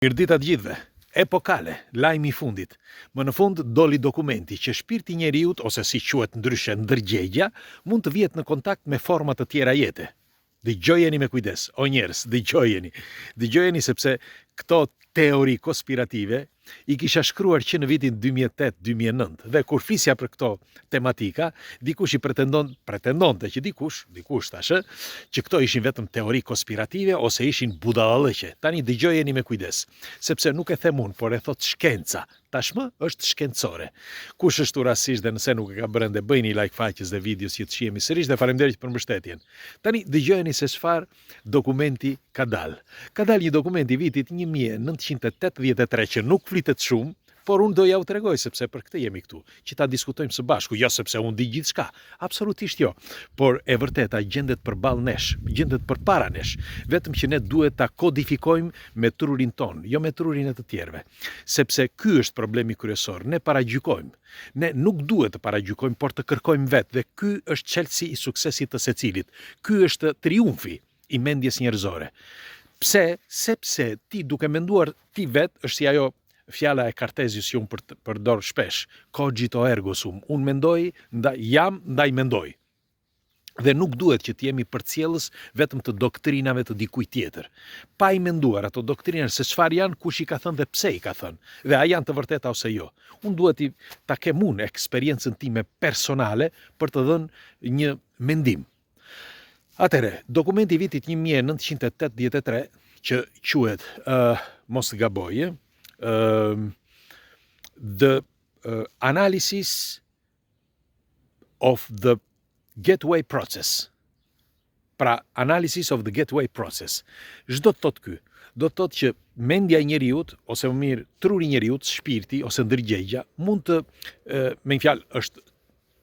Mirëdita të gjithëve. Epokale, lajmi i fundit. Më në fund doli dokumenti që shpirti i njeriut ose si quhet ndryshe ndërgjegja, mund të vihet në kontakt me forma të tjera jete. Dëgjojeni me kujdes, o njerëz, dëgjojeni. Dëgjojeni sepse këto teori konspirative i kisha shkruar që në vitin 2008, 2009 dhe kur flisja për këto tematika, dikush i pretendon, pretendonte që dikush, dikush tash, që këto ishin vetëm teori konspirative ose ishin budallallëqe. Tani dëgjojeni me kujdes, sepse nuk e them unë, por e thotë shkenca. Tashmë është shkencore. Kush është rastësisht dhe nëse nuk e ka bërë ende, bëjini like faqes dhe videos që të shihemi sërish dhe faleminderit për mbështetjen. Tani dëgjojeni se çfarë dokumenti ka dalë. Ka dalë një dokument i vitit 1983 që nuk flitet shumë, por unë do ja u tregoj sepse për këtë jemi këtu, që ta diskutojmë së bashku, jo sepse unë di gjithçka, absolutisht jo, por e vërteta gjendet përballë nesh, gjendet përpara nesh, vetëm që ne duhet ta kodifikojmë me trurin tonë, jo me trurin e të tjerëve, sepse ky është problemi kryesor, ne paragjykojmë. Ne nuk duhet të paragjykojmë, por të kërkojmë vetë dhe ky është çelësi i suksesit të secilit. Ky është triumfi i mendjes njerëzore. Pse? Sepse ti duke menduar ti vetë është si ajo fjala e Kartezius që unë përdor shpesh, cogito ergo sum, unë mendoj, ndaj jam, ndaj mendoj. Dhe nuk duhet që të jemi përcjellës vetëm të doktrinave të dikujt tjetër. Pa i menduar ato doktrina se çfarë janë, kush i ka thënë dhe pse i ka thënë, dhe a janë të vërteta ose jo. Unë duhet ta kem unë eksperiencën time personale për të dhënë një mendim. Atëherë, dokumenti i vitit 1983 që quhet, uh, mos të gaboj, uh, The uh, Analysis of the Gateway Process. Pra, Analysis of the Gateway Process. Ç'do të thotë ky? Do të thotë që mendja e njeriut, ose më mirë truri i njeriut, shpirti ose ndërgjegja, mund të, me një fjalë, është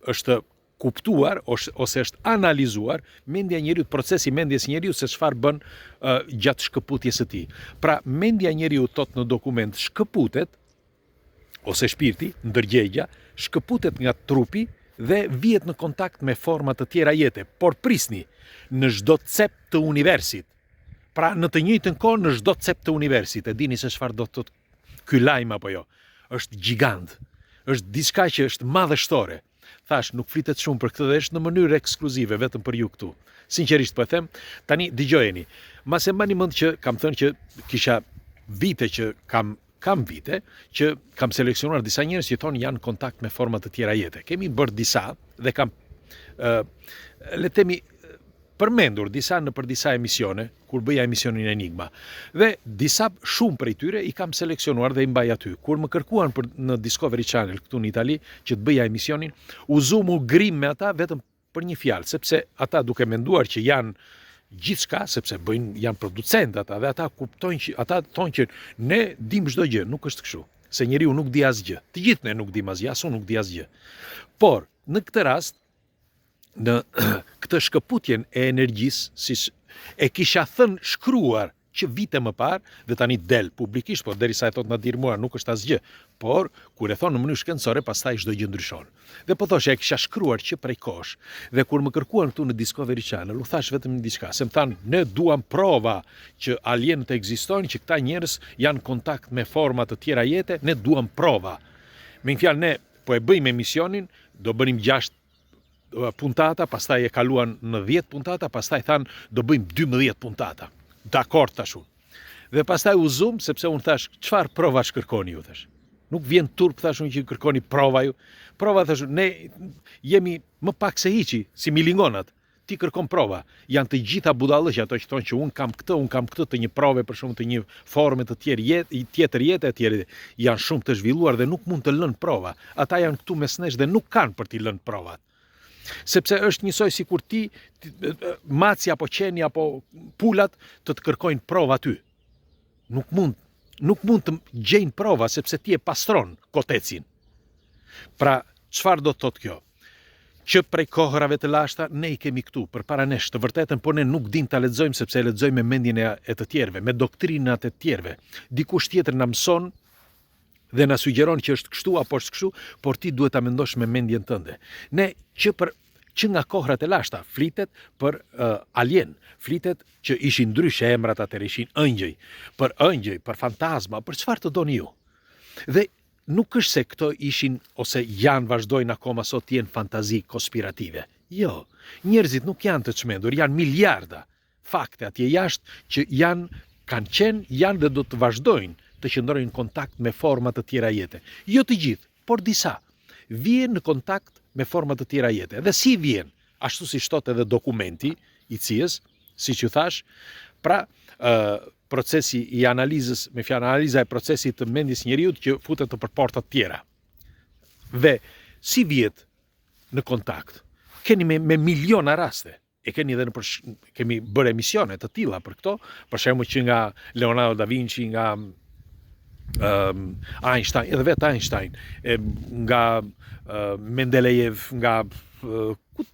është kuptuar ose, ose është analizuar mendja e njeriut, procesi i mendjes së njeriut se çfarë bën uh, gjatë shkëputjes së tij. Pra, mendja e njeriut thotë në dokument shkëputet ose shpirti, ndërgjegja, shkëputet nga trupi dhe vihet në kontakt me forma të tjera jete, por prisni, në çdo cep të universit. Pra në të njëjtën kohë në çdo cep të universit, e dini se çfarë do të thotë ky lajm apo jo? Është gjigant. Është diçka që është madhështore. Thashë, nuk flitet shumë për këtë dhe është në mënyrë ekskluzive vetëm për ju këtu. Sinqerisht po e them, tani dëgjojeni. Mase mbani mend që kam thënë që kisha vite që kam kam vite që kam seleksionuar disa njerëz që thonë janë në kontakt me forma të tjera jete. Kemi bërë disa dhe kam ë le të themi përmendur disa nëpër disa emisione, kur bëja emisionin Enigma. Dhe disa shumë prej tyre i kam seleksionuar dhe i mbaj aty. Kur më kërkuan për në Discovery Channel këtu në Itali që të bëja emisionin, u zumë u grimë me ata vetëm për një fjalë, sepse ata duke menduar që janë gjithçka, sepse bëjnë janë producentë ata dhe ata kuptojnë që ata thonë që ne dim çdo gjë, nuk është kështu, se njeriu nuk di asgjë. Të gjithë ne nuk dim asgjë, as unë nuk di asgjë. Por në këtë rast në këtë shkëputjen e energjisë, siç e kisha thënë shkruar që vite më parë dhe tani del publikisht, por derisa e thotë Nadir Mura nuk është asgjë, por kur e thonë në mënyrë shkencore pastaj çdo gjë ndryshon. Dhe po thosha e kisha shkruar që prej kohësh. Dhe kur më kërkuan këtu në Discovery Channel, u thash vetëm një diçka, se më thanë ne duam prova që alienët ekzistojnë, që këta njerëz janë në kontakt me forma të tjera jete, ne duam prova. Me një fjalë ne po e bëjmë emisionin, do bënim 6 puntata, pastaj e kaluan në 10 puntata, pastaj thanë do bëjmë 12 puntata. Dakord thash unë. Dhe pastaj u zumë, sepse unë thash, çfarë provash kërkoni ju, thash. Nuk vjen turp, thash unë që kërkoni prova ju. Prova, thash unë, ne jemi më pak se hiçi, si milingonat. Ti kërkon prova. Janë të gjitha budallëqe ato që thonë që unë kam këtë, unë kam këtë të një prove për shembull të një forme të tjerë jetë, tjetër jete etj. Janë shumë të zhvilluar dhe nuk mund të lënë prova. Ata janë këtu mes nesh dhe nuk kanë për t'i lënë provat. Sepse është njësoj sikur ti, ti macja apo qeni apo pulat të të kërkojnë prova ty. Nuk mund, nuk mund të gjejnë prova sepse ti e pastron kotecin. Pra, çfarë do të thotë kjo? Që prej kohërave të lashta ne i kemi këtu, përpara nesh, të vërtetën, por ne nuk dimë ta lexojmë sepse e lexojmë me mendjen e, e të tjerëve, me doktrinat e të tjerëve. Dikush tjetër na mëson dhe na sugjeron që është kështu apo është kështu, por ti duhet ta mendosh me mendjen tënde. Ne që për Që nga kohrat e lashta flitet për uh, alien, flitet që ishin ndryshe emrat atëherë ishin ëngjëj, për ëngjëj, për fantazma, për çfarë të doni ju. Dhe nuk është se këto ishin ose janë vazhdojnë akoma sot të jenë fantazi konspirative. Jo, njerëzit nuk janë të çmendur, janë miliarda fakte atje jashtë që janë kanë qenë, janë dhe do të vazhdojnë të qëndrojnë në kontakt me forma të tjera jete. Jo të gjithë, por disa vihen në kontakt me forma të tjera jete. Dhe si vjen? Ashtu siç thotë edhe dokumenti i CIA-s, siç ju thashë, pra ë procesi i analizës, me fjalë analiza e procesit të mendjes njeriut që futet nëpër porta të tjera. Dhe si vihet në kontakt? Keni me, me miliona raste. E keni edhe nëpër kemi bërë emisione të tilla për këto, për shembull që nga Leonardo da Vinci, nga um, Einstein, edhe vetë Einstein, e, nga uh, Mendelejev, nga uh,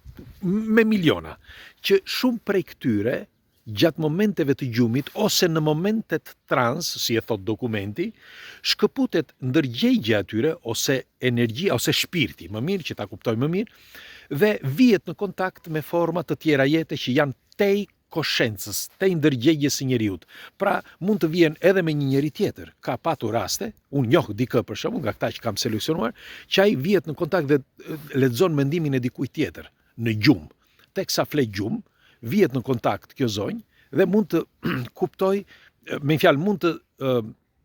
me miliona, që shumë prej këtyre gjatë momenteve të gjumit ose në momentet trans, si e thotë dokumenti, shkëputet ndërgjegja e tyre ose energjia ose shpirti, më mirë që ta kuptojmë më mirë, dhe vihet në kontakt me forma të tjera jete që janë tej koshencës, tej ndërgjegjes së njeriut. Pra, mund të vihen edhe me një njeri tjetër. Ka patur raste, unë njoh dikë për shembull nga këta që kam seleksionuar, që ai vihet në kontakt dhe lexon mendimin e dikujt tjetër në gjumë. Teksa fle gjumë, vihet në kontakt kjo zonjë dhe mund të kuptojë, me një fjalë mund të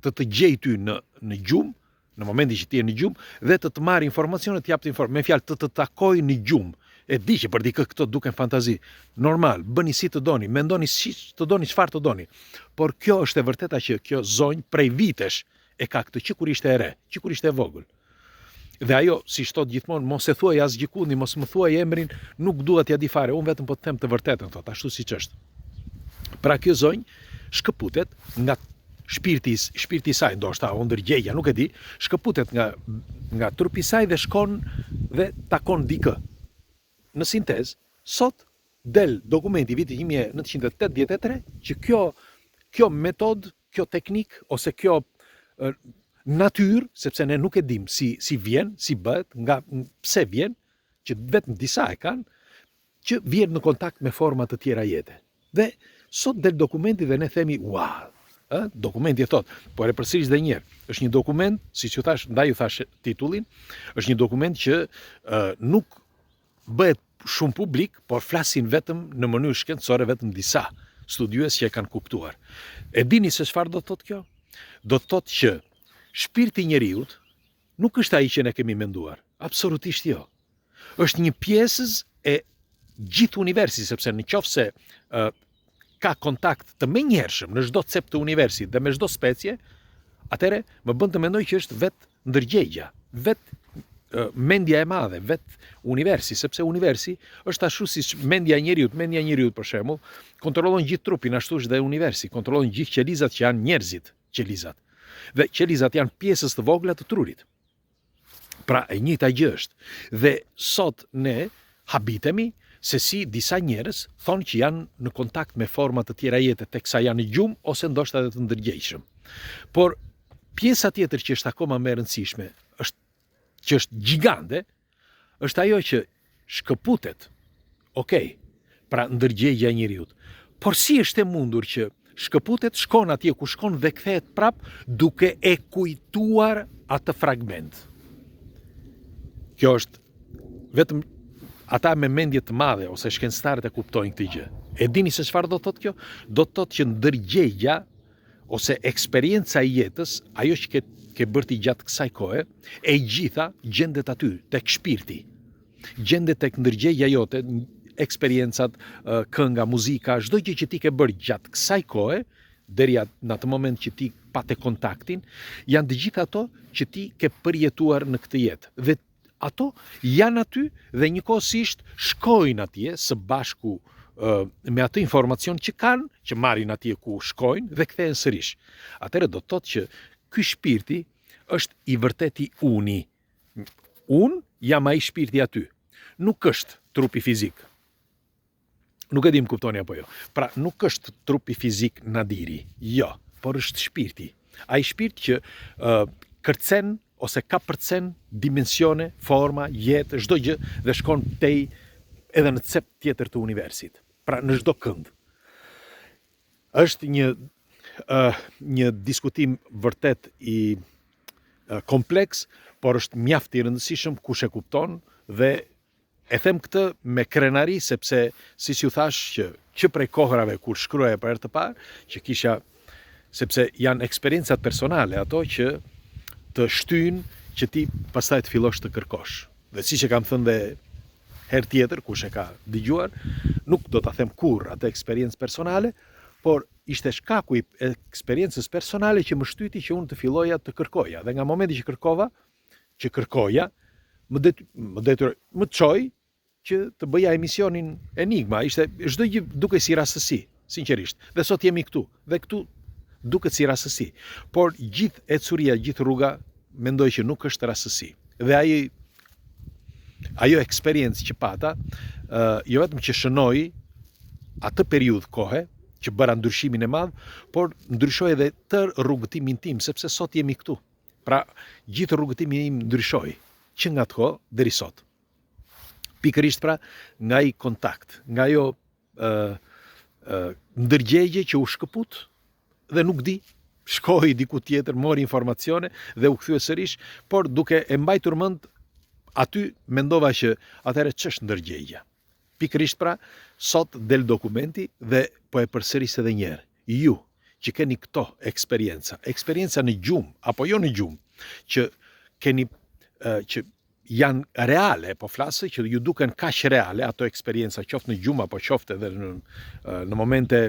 të të gjejë ty në në gjumë, në momentin që ti je në gjumë dhe të të marrë informacione, të japë informacione, me fjalë të të takojë në gjumë. E di që për dikë këto duken fantazi. Normal, bëni si të doni, mendoni si të doni, çfarë të doni. Por kjo është e vërteta që kjo zonjë prej vitesh e ka këtë që kur ishte e re, që kur ishte e vogël. Dhe ajo, siç thotë gjithmonë, mos e thuaj asgjëkundi, mos më thuaj emrin, nuk dua t'ia di fare, unë vetëm po të them të vërtetën, thotë, ashtu siç është. Pra kjo zonjë shkëputet nga shpirti, shpirti i saj, ndoshta o ndërgjegja, nuk e di, shkëputet nga nga trupi i saj dhe shkon dhe takon dikë. Në sintezë, sot del dokumenti i vitit 1983 që kjo kjo metodë kjo teknikë ose kjo natyrë, sepse ne nuk e dim si si vjen, si bëhet, nga pse vjen, që vetëm disa e kanë, që vjen në kontakt me forma të tjera jete. Dhe sot del dokumenti dhe ne themi, ua, ë, dokumenti e thotë, por e përsëris edhe një herë, është një dokument, siç ju thashë, ndaj ju thashë titullin, është një dokument që ë, nuk bëhet shumë publik, por flasin vetëm në mënyrë shkencore vetëm disa studiues që e kanë kuptuar. E dini se çfarë do të thotë kjo? Do të thotë që shpirti i njeriut nuk është ai që ne kemi menduar. Absolutisht jo. Është një pjesëz e gjithë universit, sepse në qoftë se uh, ka kontakt të menjëhershëm në çdo cep të universit dhe me çdo specie, atëherë më bën të mendoj që është vetë ndërgjegja, vetë mendja e madhe, vetë universi, sepse universi është ashtu siç mendja e njeriut, mendja e njeriut për shembull, kontrollon gjithë trupin, ashtu është dhe universi, kontrollon gjithë qelizat që janë njerëzit, qelizat. Dhe qelizat janë pjesëz të vogla të trurit. Pra e njëjta gjë është. Dhe sot ne habitemi se si disa njerëz thonë që janë në kontakt me forma të tjera jete teksa janë në gjumë ose ndoshta edhe të ndërgjegjshëm. Por pjesa tjetër që është akoma më e rëndësishme, është që është gjigande, është ajo që shkëputet. Okej, pra ndërgjegja e njeriut. Por si është e mundur që shkëputet, shkon atje ku shkon dhe kthehet prap duke e kujtuar atë fragment. Kjo është vetëm ata me mendje të madhe ose shkencëtarët e kuptojnë këtë gjë. E dini se çfarë do të thotë kjo? Do të thotë që ndërgjegja ose eksperienca e jetës, ajo që ke ke bërë ti gjatë kësaj kohe, e gjitha gjendet aty tek shpirti. Gjendet tek ndërgjegja jote, eksperiencat, kënga, muzika, çdo gjë që ti ke bërë gjatë kësaj kohe, deri në atë moment që ti pate kontaktin, janë të gjitha ato që ti ke përjetuar në këtë jetë. Dhe ato janë aty dhe njëkohësisht shkojnë atje së bashku me atë informacion që kanë, që marrin atje ku shkojnë dhe kthehen sërish. Atëherë do të thotë që ky shpirti është i vërteti uni. Unë jam ai shpirti aty. Nuk është trupi fizik. Nuk e di më kuptoni apo jo. Pra, nuk është trupi fizik Nadiri. Jo, por është shpirti. Ai shpirt që uh, kërcen ose kapërcen dimensione, forma, jetë, çdo gjë dhe shkon tej edhe në cep tjetër të universit. Pra në çdo kënd. Është një uh, një diskutim vërtet i uh, kompleks, por është mjaft i rëndësishëm kush e kupton dhe e them këtë me krenari sepse siç ju thashë që që prej kohërave kur shkruaja për herë të parë, që kisha sepse janë eksperiencat personale ato që të shtyjnë që ti pastaj të fillosh të kërkosh. Dhe siç e kam thënë dhe herë tjetër, kush e ka dëgjuar, nuk do ta them kurrë atë eksperiencë personale, por ishte shkaku i eksperiencës personale që më shtyti që unë të filloja të kërkoja. Dhe nga momenti që kërkova, që kërkoja, më det, më detyroi, më çoi që të bëja emisionin Enigma. Ishte çdo gjë dukej si rastësi, sinqerisht. Dhe sot jemi këtu. Dhe këtu duket si rastësi. Por gjithë ecuria, gjithë rruga mendoj që nuk është rastësi. Dhe ai ajo eksperiencë që pata, uh, jo vetëm që shënoi atë periudhë kohe që bëra ndryshimin e madh, por ndryshoi edhe tërë rrugëtimin tim, sepse sot jemi këtu. Pra, gjithë rrugëtimi im ndryshoi që nga atë kohë deri sot. Pikërisht pra, nga ai kontakt, nga ajo ë ë ndërgjegje që u shkëput dhe nuk di, shkoi diku tjetër, mori informacione dhe u kthye sërish, por duke e mbajtur mend aty mendova që atëherë ç'është ndërgjegja. Pikërisht pra, sot del dokumenti dhe po e përsëris edhe një herë. Ju që keni këto eksperienca, eksperienca në gjumë apo jo në gjumë, që keni që janë reale, po flas që ju duken kaq reale ato eksperienca qoftë në gjumë apo qoftë edhe në në momente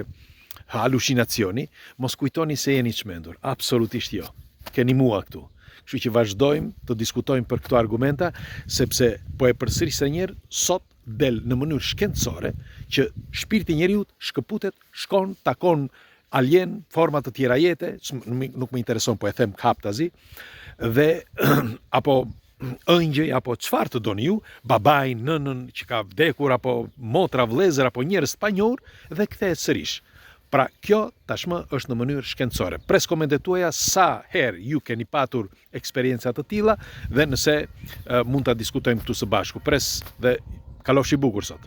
halucinacioni, mos kujtoni se jeni çmendur. Absolutisht jo. Keni mua këtu. Kështu që vazhdojmë të diskutojmë për këto argumenta, sepse po e përsëris edhe një herë, sot del në mënyrë shkencore që shpirti i njeriut shkëputet, shkon, takon alien, forma të tjera jete, nuk më intereson, po e them haptazi, dhe apo ëngjëj apo çfarë të doni ju, babain, nënën që ka vdekur apo motra, vëllezër apo njerëz të panjohur dhe kthehet sërish. Pra kjo tashmë është në mënyrë shkencore. Pres komentet tuaja sa herë ju keni patur eksperienca të tilla dhe nëse mund ta diskutojmë këtu së bashku. Pres dhe kalofshi bukur sot.